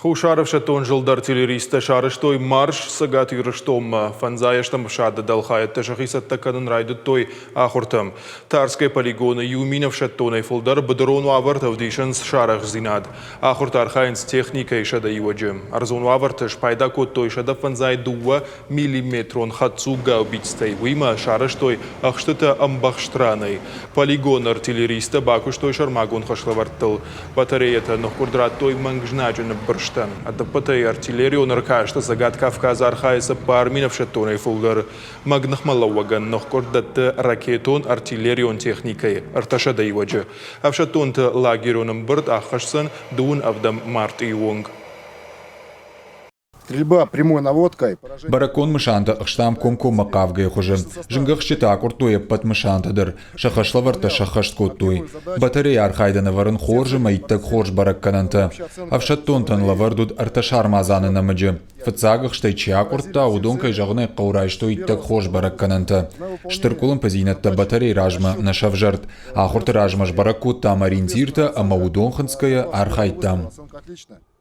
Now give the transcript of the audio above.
Хуссар ӕфсӕддон зылды артиллеристтӕ сарӕзтой марш Цӕгат Ирыстонмӕ. Фӕндзай ӕстӕм ӕфсады дӕлхайӕдтӕ сӕхи цӕттӕ кӕнын райдыдтой ахуыртӕм. Тарскӕйы полигоны 1000 ӕфсӕддонӕй фылдӕр быдырон уавӕртӕ ӕвдисынц сӕ арӕхстдзинад. Ахуырты архайынц техникӕйы 101-ы. Ӕрдзон уавӕрты спайда кодтой 152 миллиметрон хӕддзу гаубицтӕй. Уыимӕ сарӕзтой ӕхстытӕ ӕмбӕхст ранӕй. Полигоны артиллеристтӕ бакуыстой сӕрмагонд хӕслӕвӕрдтыл. Батареятӕ ныхкъуырд радтой мӕнг знаджы ныббырстӕн. Ӕдӕппӕтӕй артиллерион ӕркасты Цӕгат Кавказы архайы 4000 ӕфсӕддонӕй фылдӕр. Мӕнг ныхмӕлӕууӕгӕн ныхкъуырд дӕтты ракетон-артиллерион техникӕйы 300 иуӕджы. Ӕфсӕддонты лагерон ӕмбырд аххӕсдзӕн дыууын ӕвдӕм мартъийы онг. Стрельба прямой наводкой. Бӕрӕггон мысантӕ ӕхстам комкоммӕ хъавгӕйы хуызы. Зынгӕхсджытӕ акъуырдтой ӕппӕт мысантӕ дӕр, сӕ хӕслӕвӕрдтӕ сӕххӕст кодтой. Батарейы архайдӕн ӕвӕрын хорз ӕмӕ иттӕг хорз бӕрӕггӕнӕнтӕ. Ӕфсӕддонтӕн лӕвӕрд уыд ӕртӕ сармадзаны нӕмыджы. Фыццаг ӕхстӕй чи акъуырдта, уыдон, кӕй зӕгъын ӕй хъӕуы, райстой иттӕг хорз бӕрӕггӕнӕнтӕ. Стыр къуылымпыдзинӕдтӕ батарейы размӕ нӕ сӕвзӕрд. Ахуырты размӕ сбӕрӕг кодтам ориентиртӕ ӕмӕ уыдон хынцгӕйӕ архайдтам.